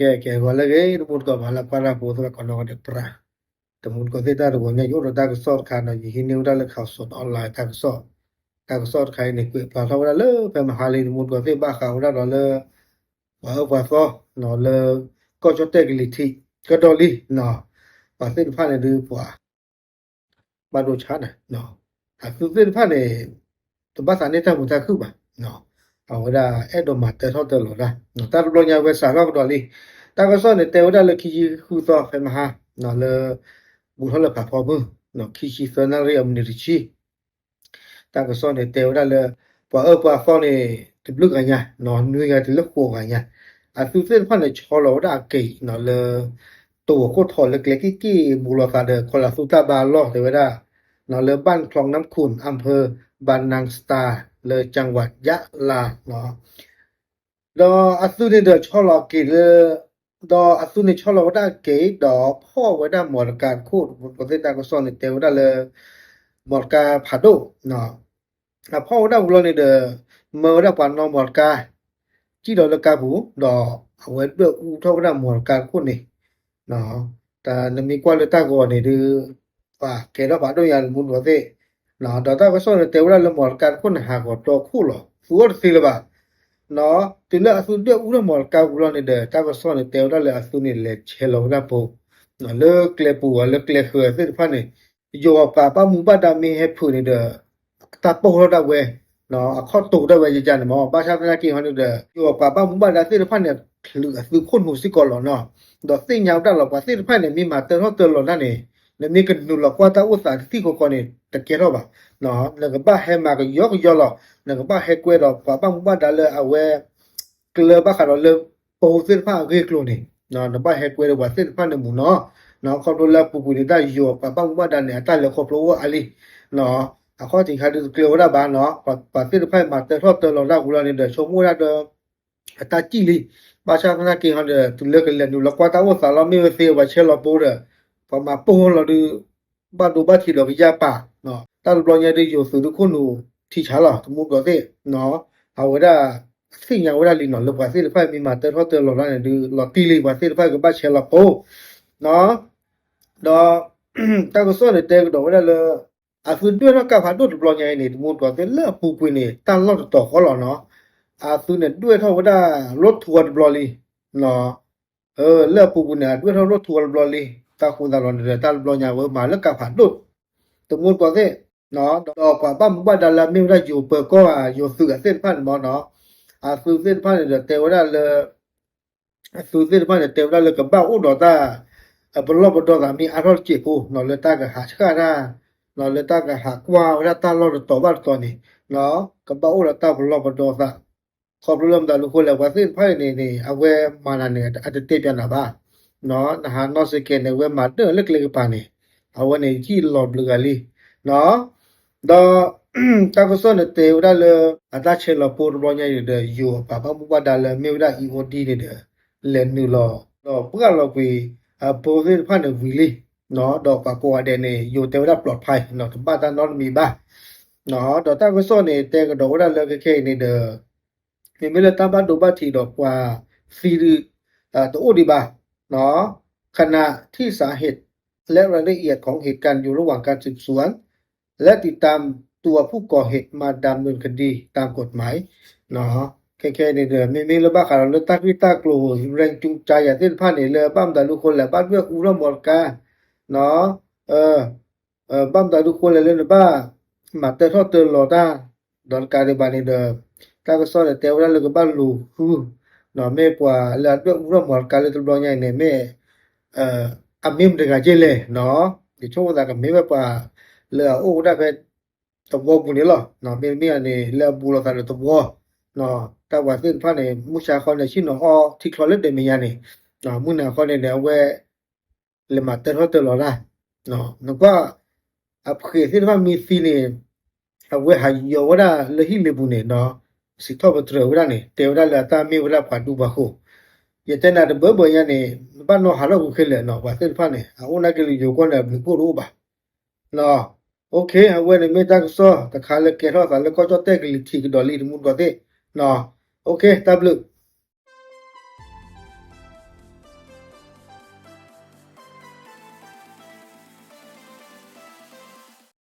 ကဲ ကဲ ဂီၤလၢအဂ့ၤ တမူတကိး ပှၤလၢကွၢ်တၢ်ဖိသ့ၣ်တဖၣ် ကိးနီၢ်ဂၤဒဲး ပြး တမူတကိးသ့ၣ် တၢ်တဂီၤညါ ယအိၣ်ဒီးတၢ်ကစီၣ်တခါနီၤ ယဟံးန့ၢ်ဝဲဒၣ်လၢ Khaosod Online တၢ်ကစီၣ်, တၢ်ကစီၣ်တခါအံၤန့ၣ် ကွဲးဖျါထီၣ်ဝဲဒၣ်လၢဖဲမဟါလံ တမူတကိးသ့ၣ် ဘၣ်ဃးဝဲဒၣ်ဒီးလၢ ပှၤအၢပှၤသီ လၢ ကီၢ်ကၠီၣ်တဲၣ်ကလံၤထံး ကဒီးလံ ပှၤသ့ၣ်တဖၣ်န့ၣ်ဒုး ပှၤ ဘၣ်ဒိဆါန့ၣ် အသုသ့ၣ်တဖၣ်န့ၣ် တဘၣ်သးန့ၢ်တၢ်မုာ်တၢ်ခုၣ်ဘၣ်. အဝဲဒၣ်အဲၣ်ဒိးမၤတၢထီၣ်တၢလီၤတၢ် တၢ်တဘျီညါဝဲစးထီၣ်ကဒီးလံ. တၢ်ကစီၣ်န့ၣ် တဲဝဲဒၣ်လၢခံဆံဃုသီ ဖဲမဟါ လၢ ဘူးထီၣ်လၢဖးဖီမုၢ် ခံဆံသၢနၣ်ရံၣ်အမံးနံးတဆံ တၢ်ကစီၣ်န့ၣ် တဲဝဲဒၣ်လၢ ပှၤအၢပှၤသီန့ၣ် တဘျုးဂၤညါ နွံဂၤတုၤလၢဃိးဂၤညါ အသုသ့ၣ်တဖၣ်န့ၣ် ဆီလီၤဝဲဒၣ်အက့ၤလၢ တဝီၤခိၣ်ထီၣ်လၢကျဲက့ၢ်က့ၢ် ဘူးလိာ်သးဒီး ခီလၢအသူတၢ်ဘါအလီၢ် တဲဝဲဒၣ် လၢ บ้านคลองน้ำขุ่น อำเภอ บานังสตา လၢ จังหวัดยะลา ဒီးအသုန့ၣ်ဒီးဆီလီၤအက့ၤလၢ ဒီးအသုန့ၣ်ဆီလီၤဝဲဒၣ်အက့ၤ ဒီးဖီၣ်ဝဲဒၣ်မီၢ်တကါတခိၣ် ပသ့ၣ်တၢ်ကစီၣ်န့ၣ် တဲဝဲဒၣ်လၢ မီၢ်တကါဖးဒိၣ် အဖီၣ်ဝဲဒၣ်ဝံၤလီၤန့ၣ်ဒီး မၢဝဲဒၣ်ပှၤနီၣ်မီၢ်တကါ စံၣ်ဒီးလၢကါပူၤ ဒီးအဝဲဒွဲၣ်အူထီၣ်ဝဲဒၣ်မီၢ်တကါတခိၣ်န့ၣ် တၢ်နမ့ၢ်ကွၢ်လၢတၢ်ဂီၤန့ၣ်ဒုး ပှၤကဲထီၣ်ဖးဒိၣ်ညါ တမူတကိးသ့ၣ် ဒီးတၢ်ကစီၣ်န့ၣ် တဲဝဲဒၣ်လၢမီၢ်တကါတခိၣ်န့ၣ် ဟးဂီၤတီခိၣ်လီၤ သူအီၣ်တသ့လၢၤဘၣ်. တုၤလၢအသုဒွဲၣ်အူထီၣ်မီၢ်တကါဝံၤလီၤန့ၣ်ဒီး တၢ်ကစီၣ်န့ၣ် တဲဝဲဒၣ်လၢအသုန့ၣ် လဲၤဆဲးလီၤဝဲဒၣ်ပိ လၢကျဲပူၤအလၢကျဲဃၢၤသ့ၣ်တဖၣ်န့ၣ် ယိၤအပှၤဘၣ်မူဘၣ်ဒါမ့ၢ်ဟဲဖုးန့ၣ်ဒီး တၢ်ပိၢ်ထီၣ်ဒၣ်ဝဲ အခီၣ်တိာ်ဒၣ်ဝဲယကန့ၣ်မ့ၢ် ဘၣ်ဆၣ်သနာ်က့ဟီန့ၣ်ဒီး ယိၤအပှၤဘၣ်မူဘၣ်ဒါသ့ၣ်တဖၣ်န့ၣ် ချုးအသုခိၣ်နူာ်စ့ၢ်ကီးလီၤနီၤ ဒီးသ့ၣ်ညါဝဲဒၣ်လီၤ ပှၤသ့ၣ်တဖၣ်န့ၣ် မ့ၢ်မၤတၢထီၣ်တၢလီၤတၢ်န့ၣ် နမ့ၢ်ကနုာ်လီၤကွၢ်တၢ်အိၣ်သးတသံၣ်ဃီဃီန့ၣ် တကဲထီၣ်ဘၣ်. နကဘၣ်ဟဲမၤကယီကယီလီၤ နကဘၣ်ဟဲကွဲဒီးပှၤဘၣ်မူဘၣ်ဒါလၢအဝဲ ကျၢၤဘၣ်ဃးဒီးလၢပဟိသ့ၣ်တဖၣ်အဂ့ၢ်အကျိၤန့ၣ် နဘၣ်ဟဲကွဲဒီးပှၤသ့ၣ်တဖၣ်န့ၣ်မူနီၤ ခီဖျိလၢအပူၤကွံာ်န့ၣ် တၢ်ယိၤပှၤဘၣ်မူဘၣ်ဒါန့ၣ် အတၢ်လဲၤခီဖျိအိၣ်အါလံ အခီၣ်ထံးခါဒုးတကျၢၤဝဲဒၣ်ဘၣ်နီၤ ပှၤသ့ၣ်တဖၣ်မၤတၢထီၣ်တၢလီၤတၢ်ဝံၤလီၤန့ၣ်ဒီး ဆိကမိၣ်ဝဲဒၣ်ဒီး အတၢ်စံၣ်လံ ဘၣ်ဆၣ်သနာ်က့ဟီဒီး တုၤလၢကလဲၤနုာ်လီၤကွၢ်တၢ်အိၣ်သးလီၤ မ့ၢ်ဝဲသ့အဝဲဆဲးလီၤပိဒီး ပှၤမၤပိၢ်လီၤဒုး ဘၣ်ဒိဘၣ်ထံးဒီးကယၢ်ပာ် တၢ်တဘျီညါဒုးယိၤသုးဒုးခိၣ်နူာ်ထံဆါလီၤ တမူတကိးသ့ၣ် အဝဲဒၣ် သ့ၣ်ညါဝဲဒၣ်လံနီၤ လၢပှၤသ့ၣ်တဖၣ်မ့ၢ်မၤတၢထီၣ်တၢလီၤတၢ်န့ၣ်ဒုး လီၤတံၢ်လံ ပှၤသ့ၣ်တဖၣ်ကဘၣ်ဆဲးလီၤပိ ဒီး တၢ်ကစီၣ်န့ၣ်တဲကဒီးဝဲဒၣ်လၢ အသုဒွဲၣ်ထီၣ်ကါဖးဒိၣ်တဘျီညါအံၤန့ၣ် တမူတကိးသ့ၣ် လၢအပူၤကွံာ်န့ၣ် တၢ်လီၢ်တတီၤဃီလီၤနီၤ အသုန့ၣ်ဒွဲၣ်ထီၣ်ဝဲဒၣ် ရိထူဝါတဘျီလံ လၢအပူၤကွံာ်န့ၣ် အဒွဲၣ်ထီၣ်ရိထူဝါတဘျီလံ တၢ်ဃိသးလီၤန့ၣ်ဒီး တၢ်တဘျီညါဝဲမၤလၢကါဖးဒိၣ် တမူတကိးသ့ၣ် ဒီးပှၤဘၣ်မူဘၣ်ဒါလၢအမ့ၢ်ဝဲဒၣ်ယိၤပၢၤကီၢ်ဧါ ယိၤသုးအသ့ၣ်တဖၣ်န့ၣ်မ့ၢ်နီၤ အသုသ့ၣ်တဖၣ်န့ၣ်ဒီးတဲဝဲဒၣ်လၢ အသုသ့ၣ်တဖၣ်န့ၣ် တဲဝဲဒၣ်လၢကဘၣ်အိၣ်ဒီးတၢ် ပလီၢ်ပဒီသးမ့ၢ်အါထီၣ်တစဲးဖိ လၢတၢ်ကဟးဆှၣ်တၢ် လၢတၢ်ကဟးကွၢ်ဝဲဒၣ်တၢ်လီၢ်တတီၤဘၣ်တတီၤန့ၣ် ကဘၣ်အိၣ်ဒီးတၢ်ပလီၢ်ပဒီသး ခီဖျိလၢမတၤဒုးဃိလဲၣ် ပှၤသ့ၣ်တဖၣ်န့ၣ်န့ၣ် အဝဲမၤနၤန့ၣ် အတတဲပၠးနၤဘၣ် နဟးနီၢ်စ့ၢ်ကီးန့ၣ် အဝဲမၤဒၢၣ်လၢကျဲကပၤန့ၣ် အဝဲန့ၣ်ယံာ်လီၤဘျုးဂၤလံ ဒီး တၢ်ကစီၣ်န့ၣ်တဲဝဲဒၣ်လၢ အတၢ်ဆဲးလီၤပိတဘျီညါအံၤဒီး ယိၤအပှၤဘၣ်မူဘၣ်ဒါလၢမ့ၢ်ဝဲဒၣ် အံၤအိၣ်ဒံၣ်န့ၣ်ဒီး လဲၤနုာ်လီၤ ဒီးပှၢ်လီၤကွံာ် အဘိသ့ၣ်တဖၣ်န့ၣ်ဝံၤလံ ဒီးပှၤကိးဂၤဒဲးန့ၣ် ယိၤတဲဝဲဒၣ်ပျီဖး တဘၣ်တၢ်နီတမံၤဘၣ် ဒီးတၢ်ကစီၣ်န့ၣ် တဲကဒီးဝဲဒၣ်လၢခဲခဲအံၤန့ၣ်ဒီး မ့မ့ၢ်လၢတၢ်ဘၣ်ဒိဘၣ်ထံးဒီးပှၤသံဒုး တအိၣ်ဒံးဘၣ် ขณะที่สาเหตุและรายละเอียดของเหตุการณ์อยู่ระหว่างการสืบสวนและติดตามตัวผู้ก่อเหตุมาดำเนินคดีตามกฎหมาย ခဲခဲန့ၣ်ဒီး မ့မ့ၢ်လၢဘၣ်ဃးဒီးလၢတၢ်ဂ့ၢ်တၢ်ကျိၤ ရၢကျူကၠါယၤသ့ၣ်တဖၣ်န့ၣ် လၢဘၣ်မတၤဒုးဃိလဲၣ် ဘၣ်ဒွဲၣ်အူထီၣ်မီၢ်တကါ ဘၣ်မတၤဒုးဃိလဲၣ်လၢနဘၣ် မၤတၢထီၣ်တၢလီၤတၢ် ဒီးတကးဒံးဘၣ်န့ၣ်ဒီး တၢ်ကစီၣ်န့ၣ် တဲဝဲဒၣ်လၢကဘၣ်လူၤဃု မ့ၢ်ပှၤလၢအဒွဲၣ်အူထီၣ်မီၢ်တကါလၢတဘျီညါအံၤန့ၣ် မ့ၢ် အမ့ၢ်မတၤတဂၤက့လဲၣ်နီၤ ယဆိကမိၣ်သးကမ့ၢ်ဝဲပှၤလၢအအိၣ်ဝဲဒၣ်ဖဲ သဝီပူၤန့ၣ်လီၤ. မ့တမ့ၢ်န့ၣ် လၢအဘူးလိာ်သးဒီးသဝီ တၢ်ပှၤသ့ၣ်တဖၣ်န့ၣ် မုၢ်ဆါခီန့ၣ် ဆ့ၣ်နီၤအီထံချီလၢဒဲးမဲာ်ညါန့ၣ် မုၢ်နၤခီန့ၣ်န့ၣ် အဝဲ လဲၤမၤတၢထီၣ်တၢလီၤတၢ် နကွၢ် အဖှဲးသ့ၣ်တဖၣ်မ့ၢ်သံန့ၣ် အဝဲဟးယီၤဝဲဒၣ်လၢဟံၣ်လ့ၤပူၤန့ၣ် စံးထီၣ်ပတြၢၤဝဲဒၣ်န့ၣ် တဲဝဲဒၣ်လၢအတၢ်မ့ၢ်ဝဲဒၣ်ပှၤဒူပှၤဃိၤ ယတဲနၤတဘၢဘၢညါန့ၣ် နဘၣ်နီၢ်ဟးထီၣ်ကွံာ်ခဲလၢာ်နီၤ ပှၤသ့ၣ်တဖၣ်န့ၣ် အအိၣ်နာ်က့လၢယိၤကီၢ်န့ၣ် အဘျုးဖှိၣ်တအိၣ်ဘၣ် OK အဝဲန့ၣ်မ့ၢ်တၢ်ကစီၣ်တခါလၢကဲထီၣ်သးလၢကီၢ်ကၠီၣ်တဲၣ်ကလံၤထံးကဒီးလံ တမူတကိးသ့ၣ် OK တၢ်ဘျုး